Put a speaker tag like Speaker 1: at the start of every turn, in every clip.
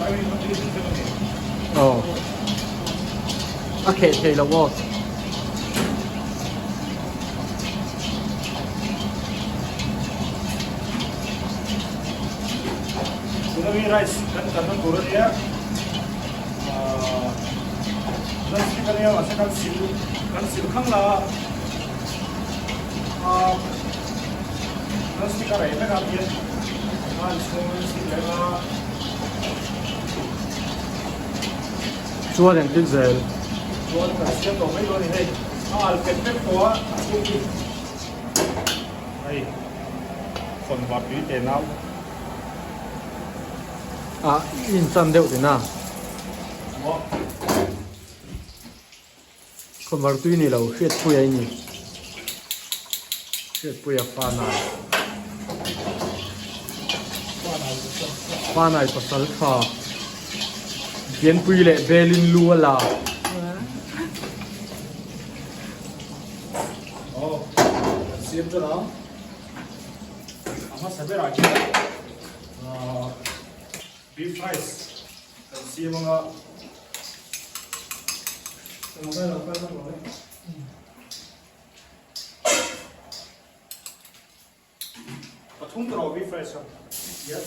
Speaker 1: Aw. A kheh thei lo aw.
Speaker 2: Tsunami rice kan kan na tur ania non stick ania mahse kan sil kan sil khang la a non stick a rei vek a hian khan chhung an sil leh a.
Speaker 1: Chuan engtin zel?
Speaker 2: Chuan kan siam tawh mai dawn a ni hei a al pet pet tawh a a chhung hi hei khawn var tui te nau.
Speaker 1: Ah i inchan deuh tih na?
Speaker 2: Maw?
Speaker 1: Khawn var tui ni lo hriatpuia i ni. Hriatpuia fanai. Fanai pasal tha. Pianpui leh belin lu a la.
Speaker 2: Aw, kan siam chu ang. A hmasa berah khian beef rice kan siam anga. Pathum tawh beef rice a. Yep.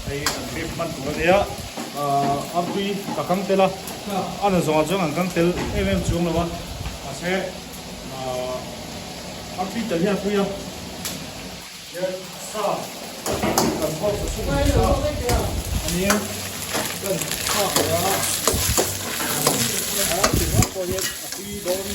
Speaker 2: Hei kan beef hman tur ania a tui ka kang tel a a na zawngah chuan kan kang tel em em chuang lo a mahse a tui tel hian a tui a hian sa kan phawk sa chhung ang sa ania kan thlak leh a a ti ngawt pawh hian a tui dawn.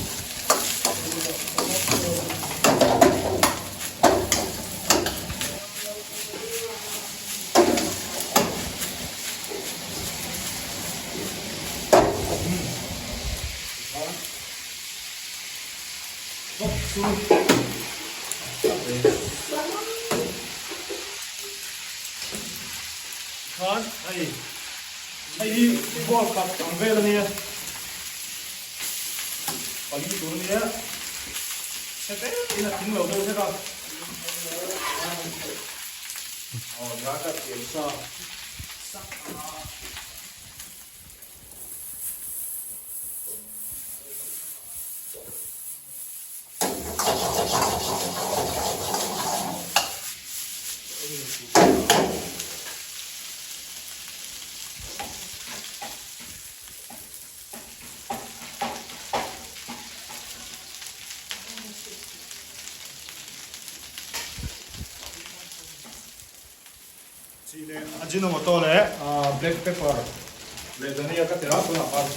Speaker 2: Khan hei hei hi ball khat ang vel ania pali tur ania chhe te in a tling lo deuh hlek a aw dry cut siam sa sak a. Chi leh Ajinomoto leh black pepper leh dhania ka tel a tunah khan.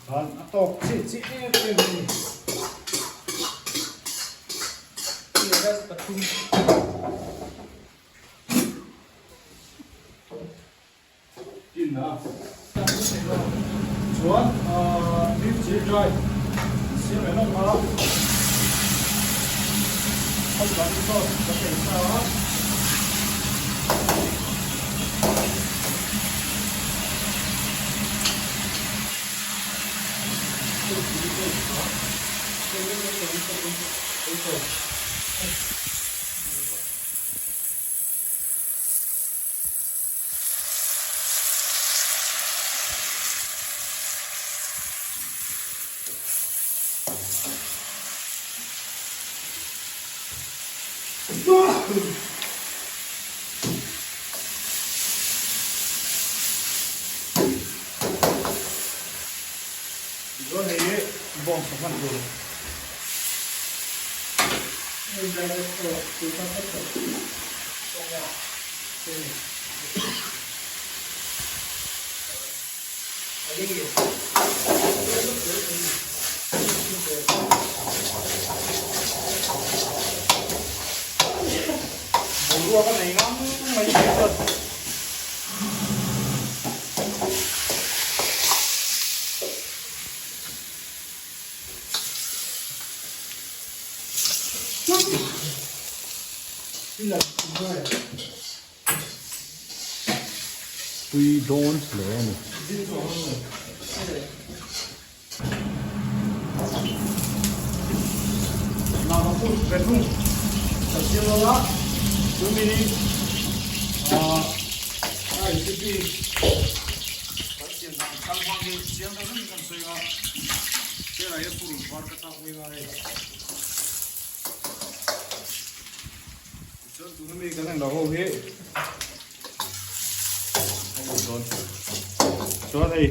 Speaker 2: Khan a tawk chiah chiah em em a ni. Tin a. Chuan beef chilli dry siam leh lawk a, home garlic sauce ka ei sa a. Chuan hei hi bawng sa hman tur. Boruak a nei ngang mai hi chuan.
Speaker 3: Tui dawn hle a ni.
Speaker 2: Chuan tuna mi kan englo ho hi a awm dawn chuan hei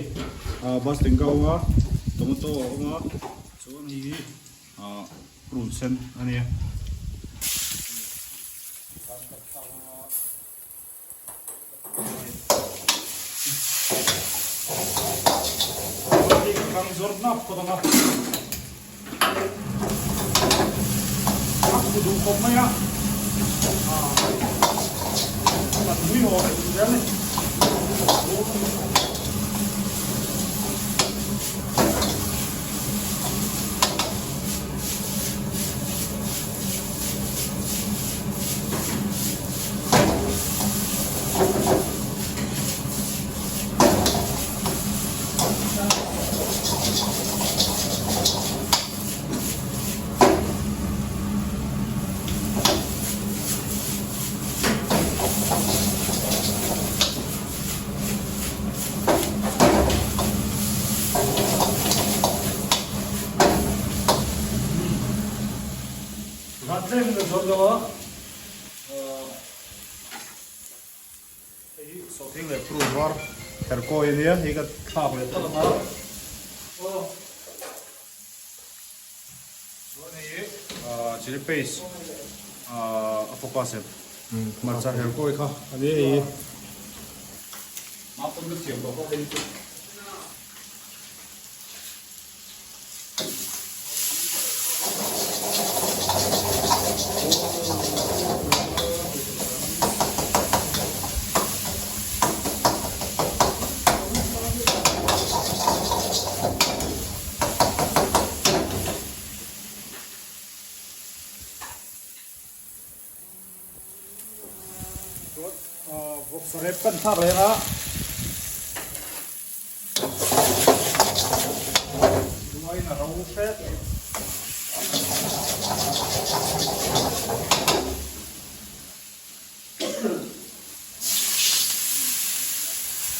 Speaker 2: bus ding ka awm a tomato a awm a chuan hei hi prune sen a nia. Kan zawr hnap phawt ang a, a khu duh khawp mai a, kan nui haw leh duh zel a ni. Tlem ka zawt lo a, hei hi sawhthing leh purun var kher kawi a nia, hei ka thlak leh phawt ang a. Chuan hei hi chilli paste a focus em, hmarcha her kawi kha a nia hei hi. Mah pawn ka thiam tawh bawk hei chu. Vawksa rep kan thlak leh a. Duaiin a ro hret.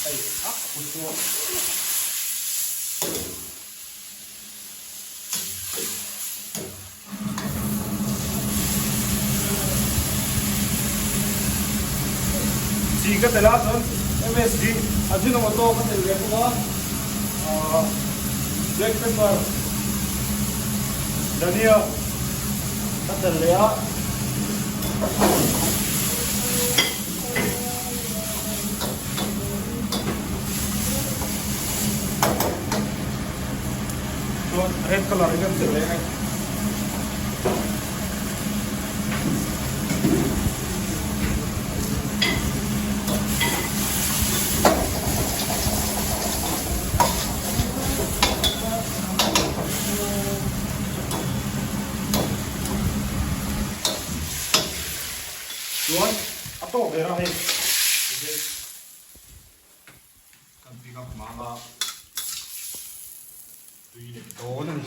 Speaker 2: Hei a khu chu. Chi ka tel a chuan MSG Ajinomoto ka tel ve bawk a black pepper dhania ka tel leh a. Chuan red colour hi kan tel leh ang e. Chuan a tawk ber a hei kan pick up hma a tui leh dawn a ni.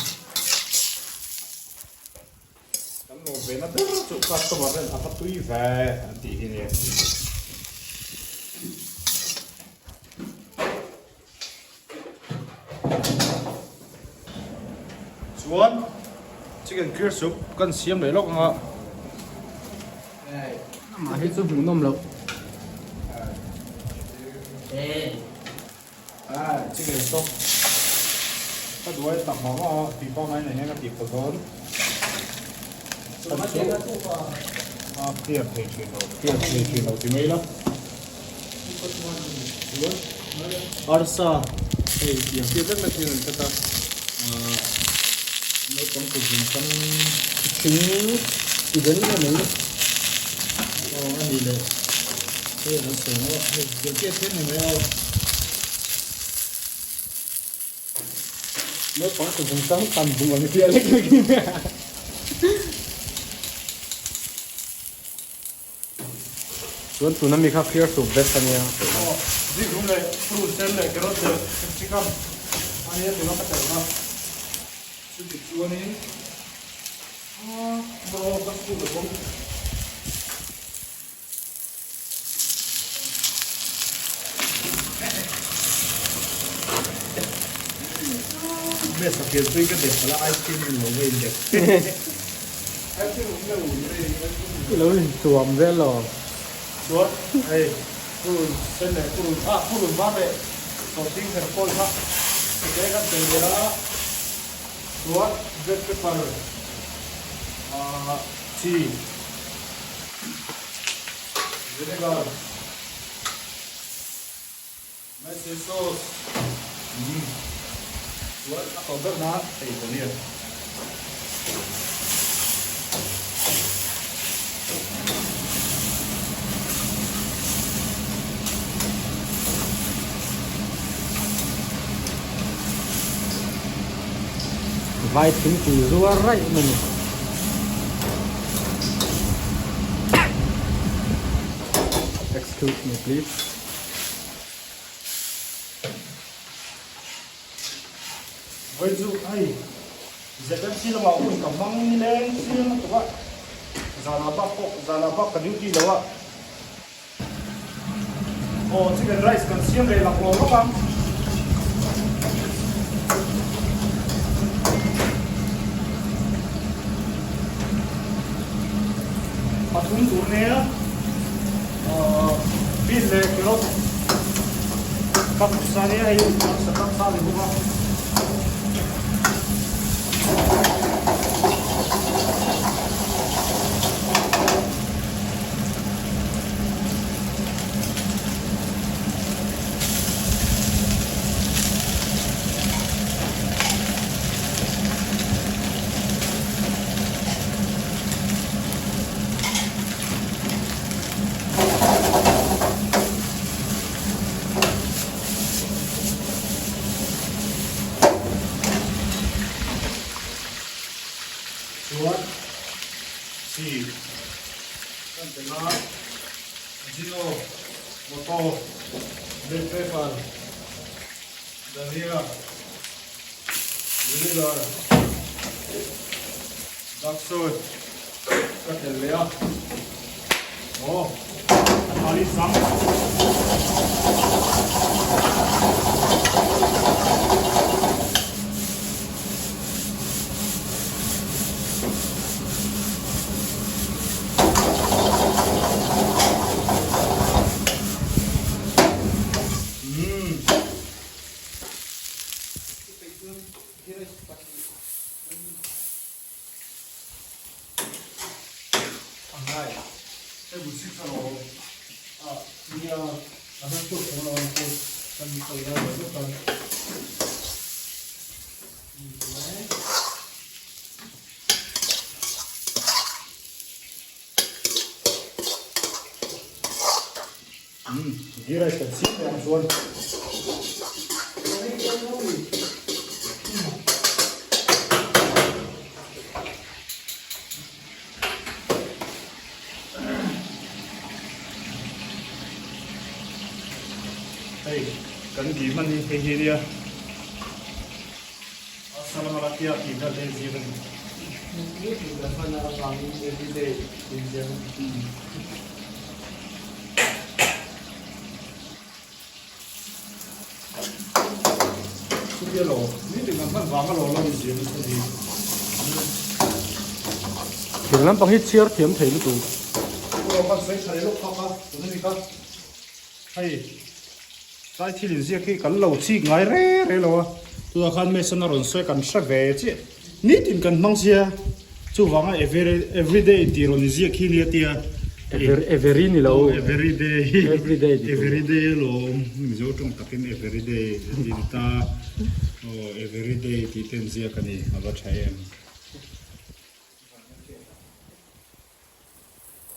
Speaker 2: Kan lawm ve na ber chu customer ten a va tui ve an tih hi nia. Chuan chicken clear soup kan siam leh lawk anga.
Speaker 1: Amah hi chu hmuhnawm loh.
Speaker 2: Chicken stock ka duai tak mah mah a tui pangngai nen hian ka tih pawlh dawn. A clear thei thin lo, clear thei thin lo ti mai ila. Chuan arsa hei tiang chiat vek vek hian an cut a, ahh naupang kut zung tang
Speaker 1: thing ti den nge mai
Speaker 2: aw a ni leh hei an sawi ang a hei tiang chiat hian ni mai aw.
Speaker 1: Naupang kut zung tang tam bung ang chiah lek lek in.
Speaker 3: Chuan tuna mi kha clear soup vek a nia.
Speaker 2: Aw, zikrum leh prune sen leh carrot leh capsicum a nia tuna ka telh kha. Chuti chuanin aaa maw ka school a bawm. Mess a khel tui ka dep pala ice cream in lo va in dep. Ice cream awm lo
Speaker 1: I lo in tuam vel lo.
Speaker 2: Chuan hei purun sen leh purun ah purun var leh sawhthing her pawl kha chute kan tel ve a chuan black pepper ah chi vinegar Maise sauce umm chuan a tawp ber na ei tawh nia.
Speaker 1: Vai thingpui zuar raih mai a ni.
Speaker 3: Excuse me please.
Speaker 2: Vawi chu hei ZMC lamah hun ka hmang nileng chiang a tuk a, zanah bak pawh zanah bak ka duty lo a. Aw chicken rice kan siam leh lak lawm lawk ang. Pathum tur nia. Bean leh carrot ka hmu sa nia hei sa tak sa ni bawk a. Chuan chi kan tel a, Ajino, Moto, Black pepper, Dhania, Vinegar, Dark soy ka tel leh a, aw a thali sam. Umm. Ghee rice kan siam leh ang chuan. Kan gi hman hi hei hi nia Salamalakia tih vel te ziak a ni.
Speaker 1: Ni tin kan hman avangin everyday tih ziak a ni.
Speaker 2: Chutia lo, ni tin kan hman vang alawm lo inziak nasa ni.
Speaker 3: Thing lampang hi chhiar thiam thei lutuk.
Speaker 2: Pu Rawng khan sawi tha leh lawk phak a, tuna mi kha hei tlai thil inziak hi kan lo chik ngai re re lo a, tunah khan Mason a rawn sawi kan hre ve chiah. Ni tin kan hmang sia, chuvanga everyday tih rawn inziak hi nia tia.
Speaker 3: Every ni lo.
Speaker 2: Everyday.
Speaker 3: Everyday ti tur.
Speaker 2: Everyday alawm, Mizo tawng takin everyday a ti ni ta. Aw everyday tih te inziak a ni, a va tha em.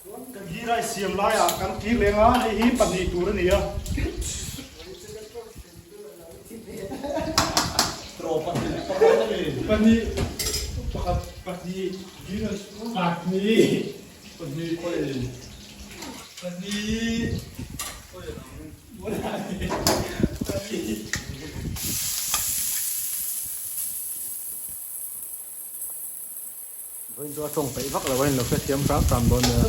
Speaker 2: Chuan kan hi rai siam laiah kan kir leng a, hei hi pahnih tur a ni a. Pakhat a ni. Pahnih, pakhat, pahnih, pahnih, pahnih, pahnih, pahnih.
Speaker 3: Vawiin chu a tawng peih vak lo a inlo hrethiam hram hram dawn nia.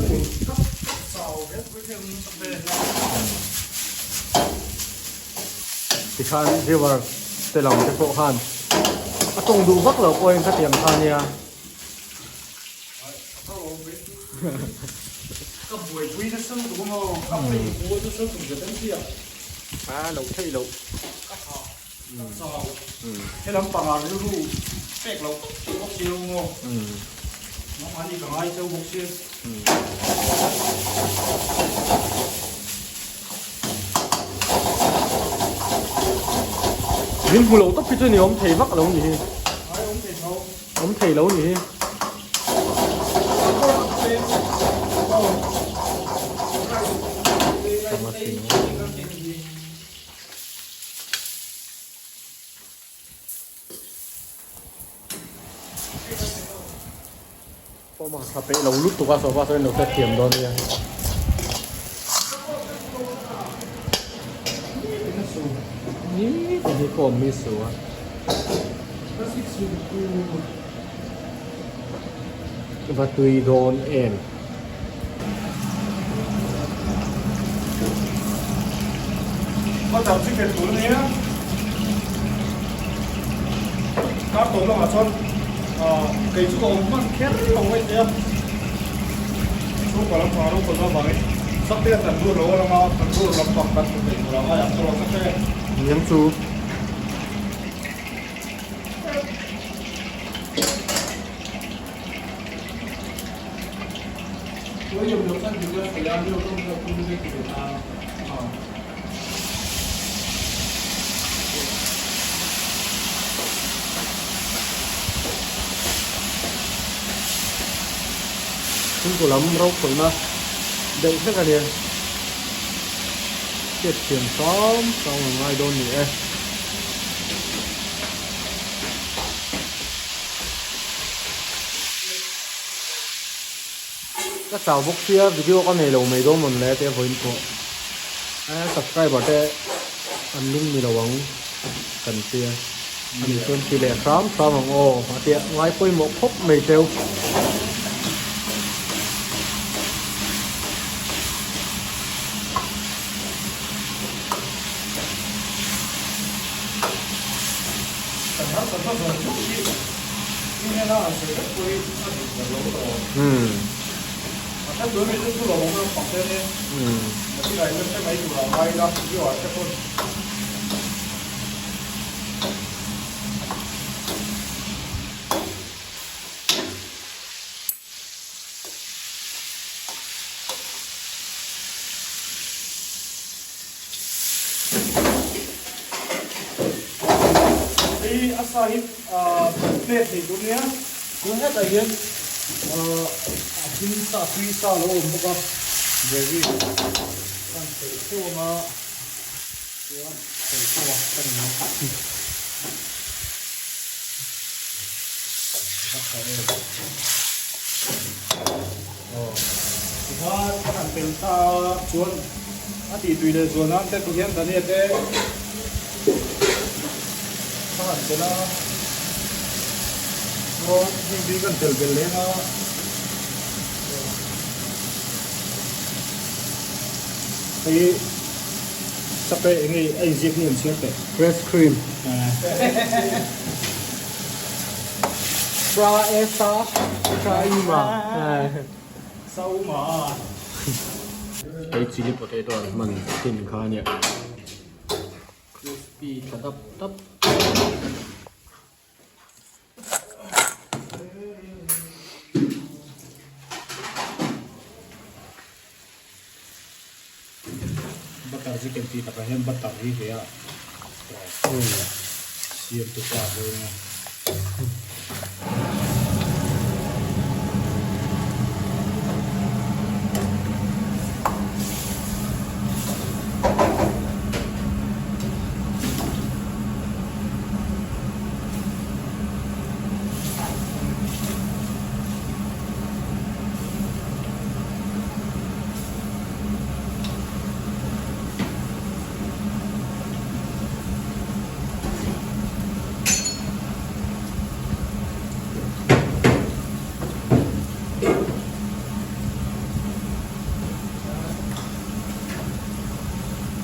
Speaker 3: Tikhan viewer te lam te pawh khan a tawng duh vak lo pawhin khatiang kha nia. A lo theih loh.
Speaker 2: He lampangah rilru pek loh tawp tih bawk si lo maw? Nangmahni ka ngai cheu bawk si.
Speaker 3: Min hmu lo tawp hi chu ni awm thei vak lo ni hi.
Speaker 2: Ai awm thei tho.
Speaker 3: Awm thei lo ni hi. Pawh tha peih lo lutuk a sofa sawn lo hre thiam dawn nia. Ni te hi pawh mi su a. Va tui dawn em.
Speaker 2: Butter chicken tur ania kar tawh lamah chuan kei chu ka awm hman kher lo mai thei a chhungkaw lampang a lo kawlh avangin sakte a tandoor lo a lang a tandoor lampang kan hmu thei tur ang a ang tawh sakte.
Speaker 3: Niang chu. Chhungkaw lam rokhawlhna deuh hlek a nia hriatthiam hram hram ang ngai dawn ni e. Ka chau bawk sia video ka nei lo mai dawn mawn le tia vawiin pawh a subscriber te an lung ni lo ang kan tia ani chuan ti leh hram hram ang aw a tia ngai pawimawh khawp mai cheu.
Speaker 2: Kan harsatna zawng zawng hi i hnena an sawi vek pawhin a dik ber lo tawh. A hre tur mi chu thu lo awm lampang te ania. Nakinah in la hre mai tur ah ngai ila video ah te pawn. Hei a sa hi plate nei tur nia tun hetah hian a hring sa tui sa lo awm bawk a gravy kan theih theuh anga chuan sawi theuh a ka ni mai a tha em aw tikhan ka han tel ta a chuan a tih tui leh zual nan te tihian dhania te. Ka han tel a, chuan heng te hi kan tel belh leng a. Hei sap e enge a inziak hi an chhiar teh.
Speaker 3: Fresh cream. Fra e sa fra i ma.
Speaker 2: Sa u ma.
Speaker 3: Hei chili potato an hman thin kha ania. Crispy tha dap dap.
Speaker 2: Butter chicken tih takah hian butter hi ve a siam tu pa dawn a.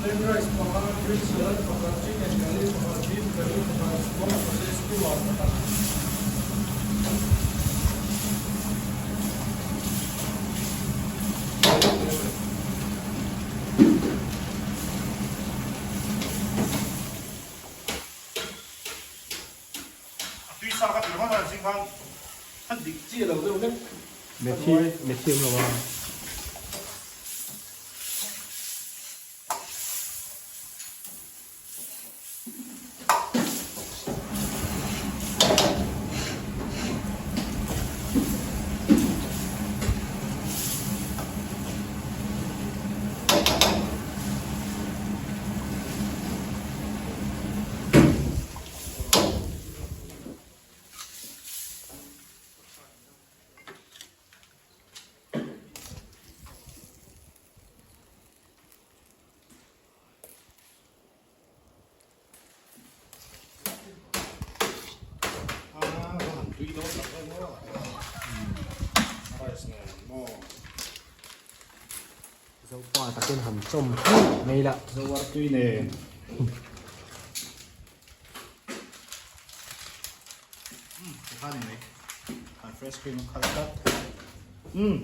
Speaker 1: Plain rice pakhat, green salad pakhat, chicken curry pakhat, beef curry pakhat, small sausage stew ah pakhat.
Speaker 2: A tui sa ka ti ringawt a zing khan a dik chiah lo deuh hlek.
Speaker 3: Methi methi awm lo a. Zopa takin han chawm hmuh mai la.
Speaker 2: Zoar tui nen. Tikha ni mai. Han fresh cream a khal tlat. Umm.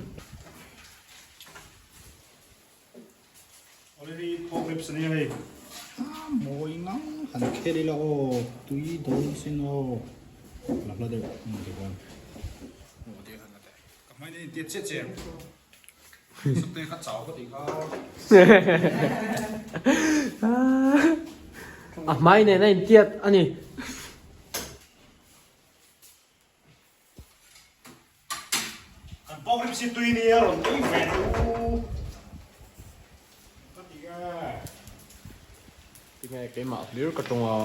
Speaker 2: Already pork ribs ania hei. A mawi ngang han khel ila aw tui dawn sin aw. La hla deuh tikhan. Aw tikhan la teh. Ka hmai nen intiat chiah chiah. Sute kha chau ka tih kha.
Speaker 3: A hmai nen a intiat a ni.
Speaker 2: Kan pawk rip si tui nia rawn tui ve tu. Ka ti e.
Speaker 3: Tinge keimah hlir ka tawng a.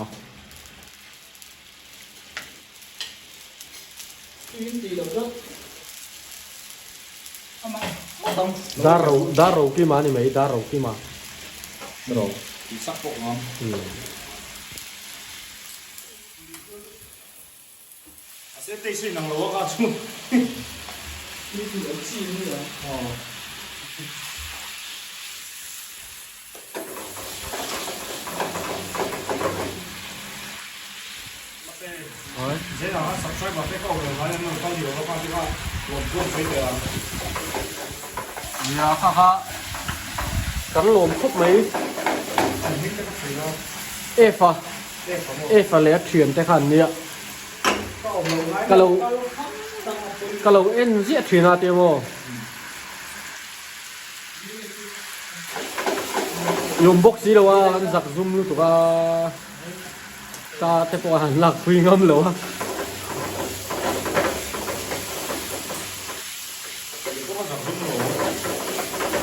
Speaker 3: Dar ro dar ro kima a ni mai dar ro kima ro.
Speaker 2: Tih sak pawh ngam. A se taste in ang lo a ka chu.
Speaker 3: Nia kha kha kan lawm khawp mai F a F a leh a thian te kha an nia ka lo ka lo en ziah thin a tia maw i awm bawk si lo a an zak zum lutuk a. Ta te pawh a han lak pui ngam lo a.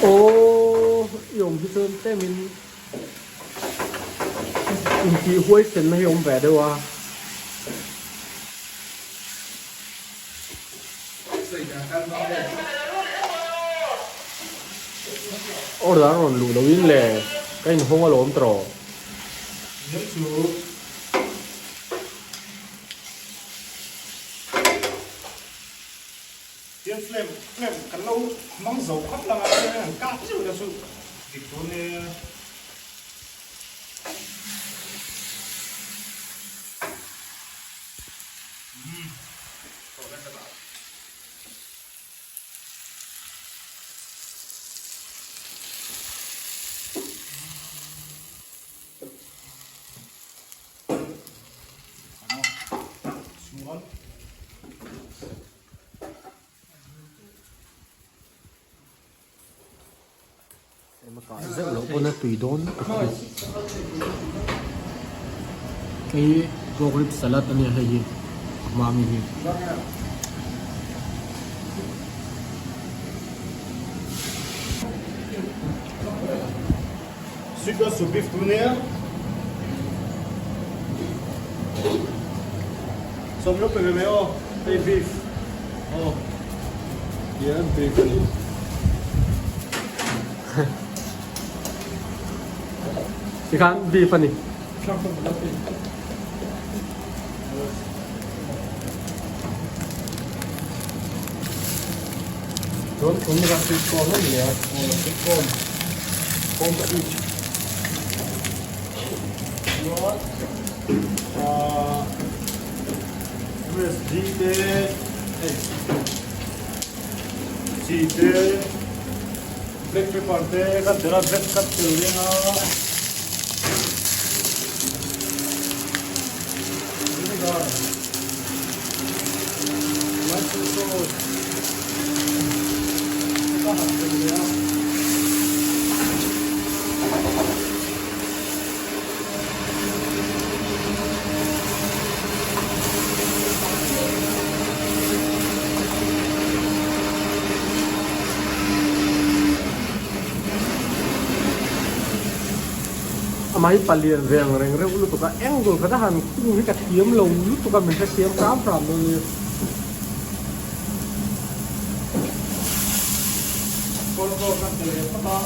Speaker 3: Aww i awm hi chuan tlem in intih huaisen na hi awm ve deuh a. Order a rawn luh loh in le ka inhawng alawm tawh.
Speaker 2: Hniam chu Hian flame flame kan lo hmang zo khawp lang a, chuan an kap zeuh ila chu dik dawn e. Umm tawh hle ka dah. Chuan
Speaker 3: Zeuh loh pawn a tui dawn lutuk hi hei pork rib salad a nia hei hi a hma ami hi.
Speaker 2: Sweet corn soup beef tu nia sawm lo pe ve mai aw hei beef aw hian beef a ni.
Speaker 3: Tikhan beef a ni. Chuan thum kha sweet corn a ni a,
Speaker 2: sweet corn corn sweet chuan ahh MSG te hei chi te black pepper te kan tel a black cut tel reng a vinegar white soy sauce ka han tel leh a.
Speaker 3: Amah hi palian ve ang reng reuh lutuk a, angle khat a han khung hi ka thiam lo lutuk a, min hrethiam hram hram dawn nia.
Speaker 2: Kawlkaw kan tel ve phawt a.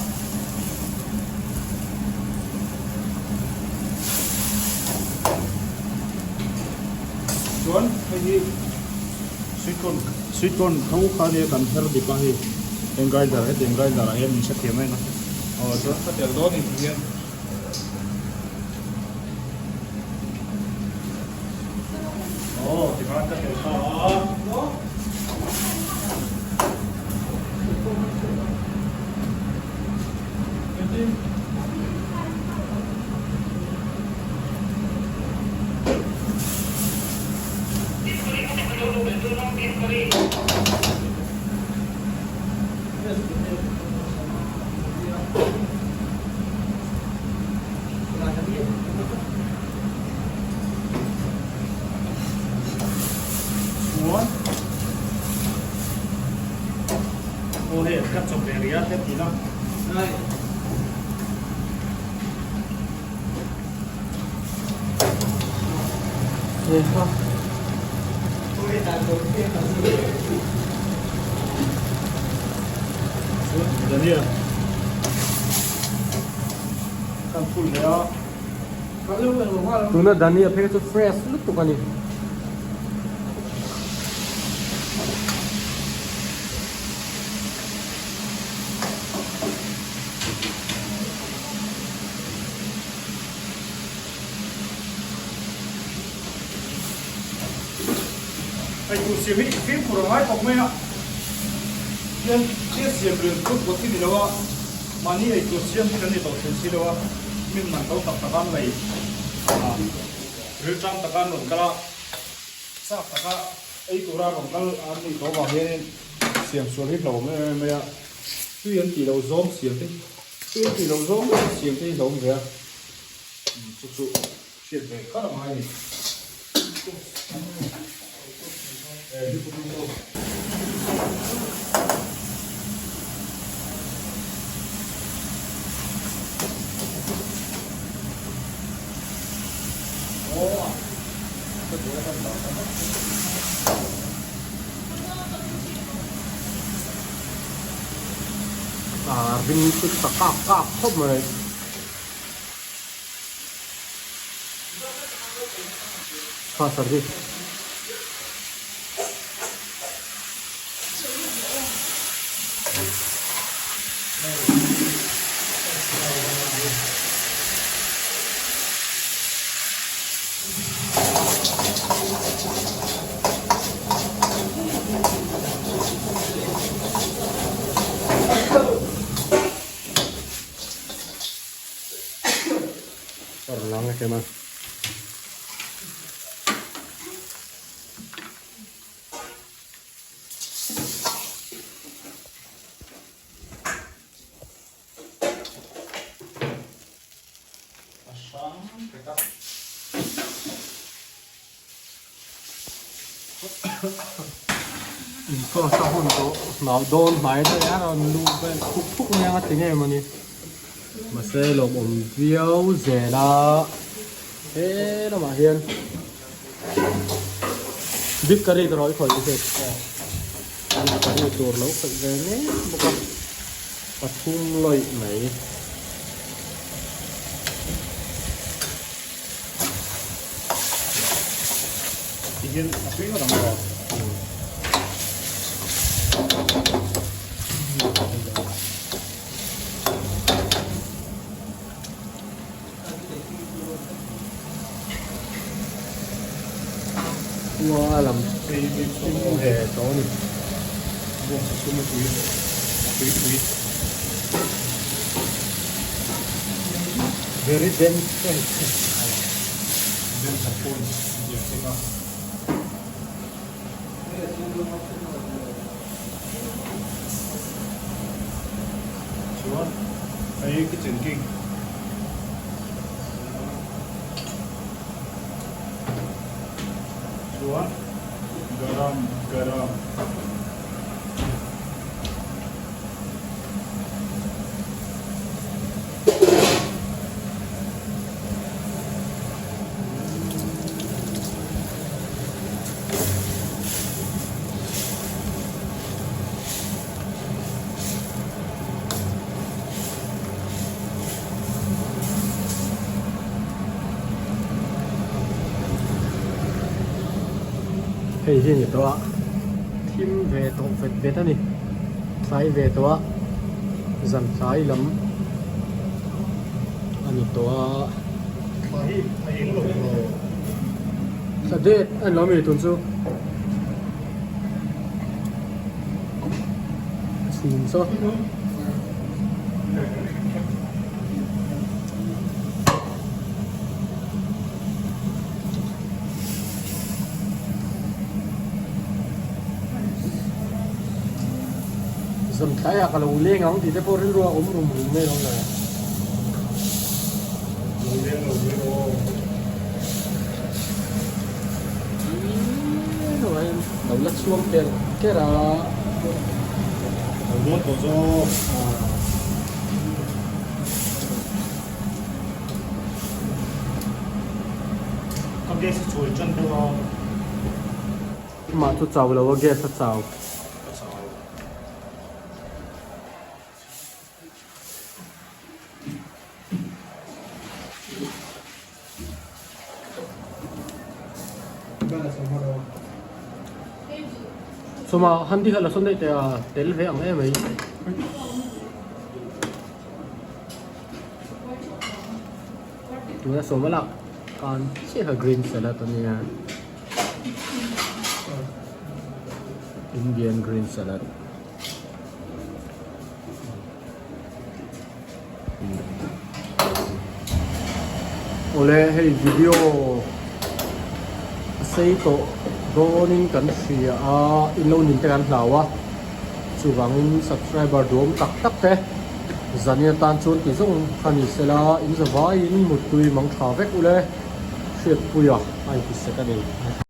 Speaker 2: Chuan hei hi sweet corn sweet corn tho kha nia kan her dip a hei heng grinder hetiang grinder ah hian min hrethiam em a aw chuan ka tel dawn in hian aw tikhan ka tel ta a. Chuan aw hei ka chawp ve rih a heti la. Dania kan phul leh a.
Speaker 3: Tuna Dania phei chu fresh lutuk a ni.
Speaker 2: Hei tur siam hi fimkhur a ngai khawp mai a, hian thil siam rian phut phut hi ni lo a, mahni ei tur siam hi kan ni tawh thin si lo a, min man to tak tak a an lei a, rilṭam taka an rawn kal a, chak taka ei tura rawn kal an nih tawh avang hianin siam sual hi hlauhawm em em mai a, tui an tih loh zawng siam te tui an tih loh zawng siam te hi hlauhawm ve a, chu chu hriat ve kar a ngai a ni.
Speaker 3: A ring chu tha kak kak khawp mai. Kha sardi. Lang a kem a.
Speaker 2: A hrang vek a.
Speaker 3: Inkhawm sa hun tawh hnau dawn hnai daih a rawn lu vel phuk phuk mai ang a ti ngei mawni. Mahse lawmawm viau zel a he lamah hian bik curry ka rawi khawih bik bik curry tur lo khawih ve mek bawk a pathum lawih mai.
Speaker 2: Tihian a tui ngawt ang maw?
Speaker 3: Khua lam thim ve tawh a ni.
Speaker 2: Bawngsa sum a tui a tui pui.
Speaker 3: Very dense.
Speaker 2: Dense point tih a check a. Chuan hei kitchen king. Chuan garam garam.
Speaker 3: Hei hi a ni tawh a thim ve tawh vet vet a ni tlai ve tawh a zan tlai lam a ni tawh a.
Speaker 2: Thla hi a eng lo maw?
Speaker 3: Thla det a ni lo mi tun chu. Chhum saw. Zan tlaiah ka lo leng ang tih te pawh rilru a awm rum rum mai lo le.
Speaker 2: Lo leng lo ve aw.
Speaker 3: Lo la chhuang ker ker a.
Speaker 2: Lo dawn tawh zawk. Ka gas a chawi tan deuh a.
Speaker 3: Amah chu chau lo a gas a chau.
Speaker 2: Ka chau.
Speaker 3: Sawma handi kha la sawn daih teh a tel ve ang em mai. Tuna sawma lak kan chiah kha green salad a nia Indian green salad. Awle hei video a sei tawh dawnin kan hria a in lo nin te kan hlau a chuvangin subscriber duhawm tak tak te zan in atan chuan ti zawng kha ni sela in zavaiin muttui mang tha vek ule hriatpuia a inti sek a ni.